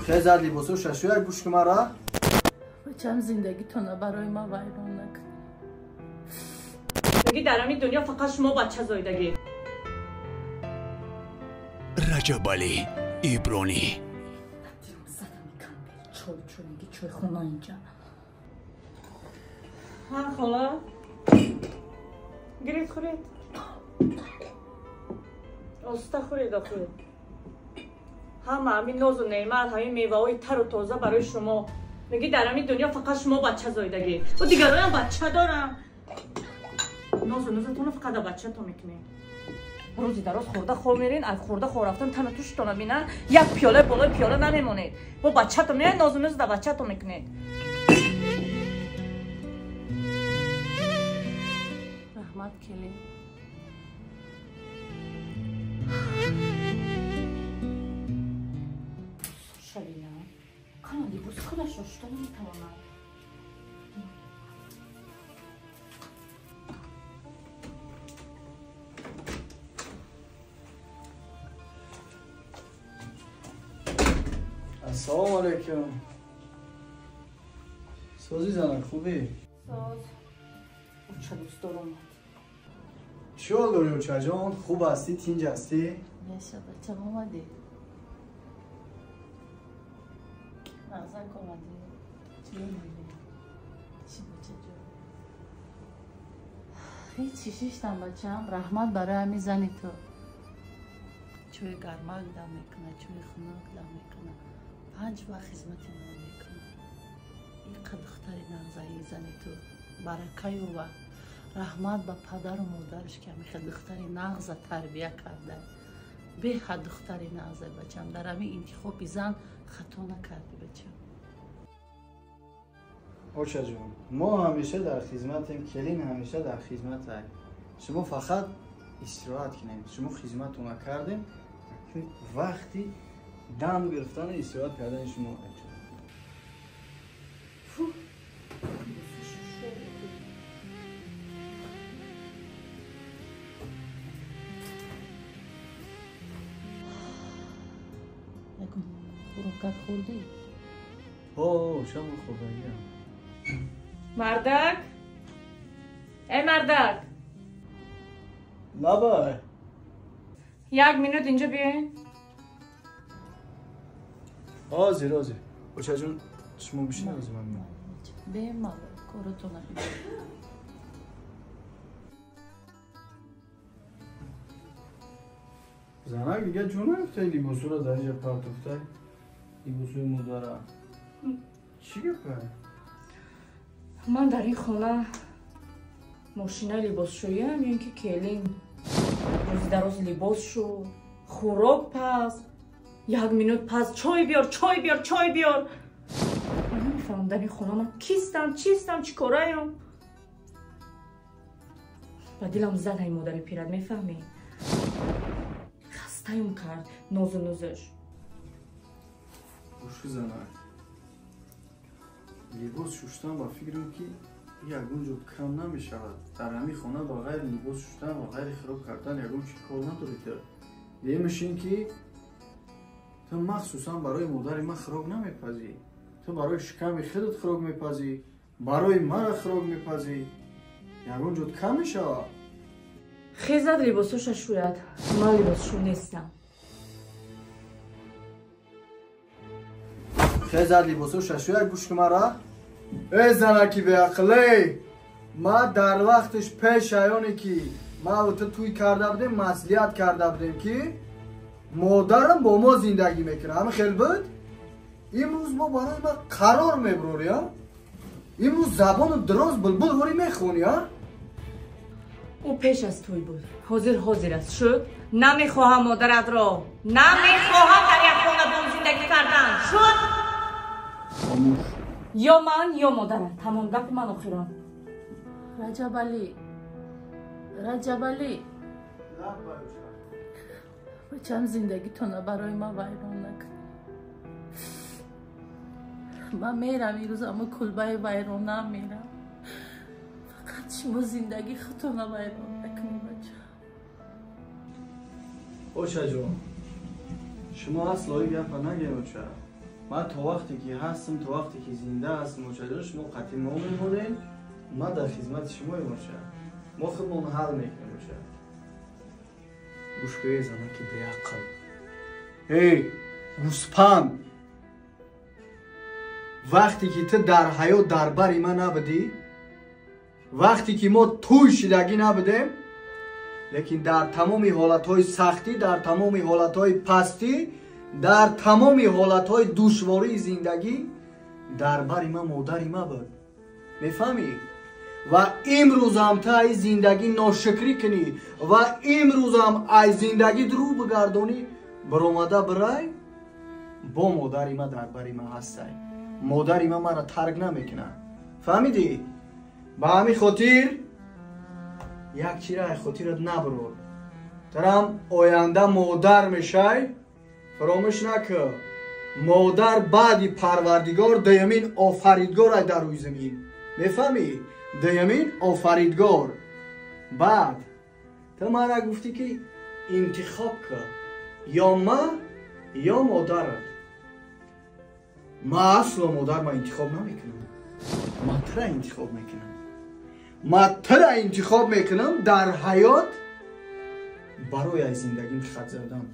Хезад либосо шашуя гӯш ки мара. Бачам зиндагитона барои ма вайрон накун. Мегӣ дар ҳамин дунё фақат шумо бача зоидагӣ. Раҷабалӣ Ибронӣ. Чой чой мегӣ чойхона инҷа. Ҳа хола. Гиред хӯред. Оста хӯред охӯред. Ҳама ҳамин нозу неъмат, ҳамин меваҳои тару тоза барои шумо. Мегӣ дар ҳамин дунё фақат шумо бача зоидагӣ. О дигароям бача дорам. Нозу нозатонро фақат дар бачатон мекунед. Рӯзи дароз хӯрда хоб мерин, аз хӯрда хоб рафтан тана туштона бинан, як пиёла болои пиёла намемонед. Бо бачатон меояд, нозу ноз дар бачатон мекунед. Раҳмат келин. Шабина, кана либос худашро шуста наметавонад. Ассалому алайкум. Сози занак, хубӣ? Соз. Оча дӯстдор омад. Чӣ ҳол дорӣ, очаҷон? Хуб ҳастӣ? Тинҷ ҳастӣ? Яша, бачам омадӣ? Нағзак омадӣ? Чӣ омадӣ? Чӣ бачаҷон? Ҳеҷ шиштам бачам. Раҳмат барои ҳамин зани ту. Чойи гармак дам мекунад, чойи хунук дам мекунад. Панҷ вақт хизмати мо мекунад. Иқа духтари нағзаи зани ту. Барака ёва. Раҳмат ба падару модараш ки ҳамиха духтари нағза тарбия карда. Беҳад духтари нағза бачам. Дар ҳамин интихоби зан хато накардӣ бачам. Очаҷон, мо ҳамеша дар хизматем, келин ҳамеша дар хизмат. Шумо фақат истироҳат кунед. Шумо хизматона кардем, вақти дам гирифтану истироҳат кардани шумо. Хӯрокат хӯрдӣ? Ҳо, шаб хӯрдагиам. Мардак? Эй мардак! Лабай. Як минут инҷо биёед. Ҳозир, ҳозир. Очаҷон, шумо бишинед, ҳозир ман меоям. Бемалол, коротона бибар. Занак дига ҷо наёфтай либосуро дар инҷа партофтай? Либосуи модара. Чӣ гапа? Ман дар ин хона мошинаи либосшӯиам ё ин ки келин? Рӯзи дароз либос шу, хӯрок паз, як минут паз, чой биёр, чой биёр, чой биёр. Ман намефаҳмам дар ин хона ман кистам, чистам, чӣ кораям? Ба дилам зад ҳамин модари пират, мефаҳмӣ? Хастаем кард нозу нозаш. Гӯши занак, либос шуштан ба фикрам ки ягон ҷо кам намешавад. Дар ҳамин хона ба ғайри либос шуштан ва ғайри хироб кардан ягон чи кор надорӣ ту. Дуюмаш ин ки ту махсусан барои модари ман хӯрок намепазӣ. Ту барои шиками худат хӯрок мепазӣ, барои мара хӯрок мепазӣ. Ягон ҷо кам мешавад. Хезад либосоша шӯяд. Ман либосшӯ нестам. Хезад либосоша шӯяд, гӯш ки мара. Эй занаки беақле, ман дар вақтиш пеш аёне ки ман ту тӯй карда будем, маслиҳат карда будем ки модарам бо мо зиндагӣ мекунад. Ҳамин хел буд? Имрӯз мо барои ман қарор мебурорӣ, а? Имрӯз забону дароз булбул ворӣ мехонӣ, а? Ӯ пеш аз тӯй буд, ҳозир ҳозир аст. Шуд? Намехоҳам модаратро, намехоҳам дар як хона бо ӯ зиндагӣ кардан. Шуд? Хомӯш. Ё ман, ё модарат. Тамом, гапи ман охирон. Раҷабалӣ, Раҷабалӣ, бачам зиндагитона барои ман вайрон накун. Ман мерам ирӯз, аммо кулбаи вайронам мерам. Фақат шумо зиндагии худтона вайрон накунед, бача. Очаҷон, шумо асло ин гапа нагӯед, оча. Ман то вақте ки ҳастам, то вақте ки зинда ҳастам, очаҷон, шумо қатъи мо мемонед, ман дар хизмати шумоем, оча. Мо худмон ҳал мекунем, оча. Гӯш кӯ, занаки беақл. Эй, гӯспанд! Вақте ки ту дар ҳаёт дар бари ман набудӣ, вақте ки мо тӯй шидагӣ набудем, лекин дар тамоми ҳолатҳои сахтӣ, дар тамоми ҳолатҳои пастӣ, дар тамоми ҳолатҳои душвории зиндагӣ дар бари ман модари ман буд. Мефаҳмӣ? Ва имрӯзам ту ай зиндагӣ ношукрӣ кунӣ ва имрӯзам ай зиндагӣ рӯ бигардонӣ, баромада бирай, бо модари ман дар бари ман ҳастай. Модари ман маро тарк намекунад. Фаҳмидӣ? Ба ҳамин хотир як чира ай хотират набурор. Тарам оянда модар мешай, фаромӯш накун. Модар баъди Парвардигор дуюмин офаридгор ай дар рӯи замин. Мефаҳмӣ? Дуюмин офаридгор. Баъд ту мара гуфтӣ ки интихоб кун, ё ман ё модарат. Ман асло модар ма интихоб намекунам. Ман тура интихоб мекунам. Ман тура интихоб мекунам дар ҳаёт барои аз зиндагим хат задан.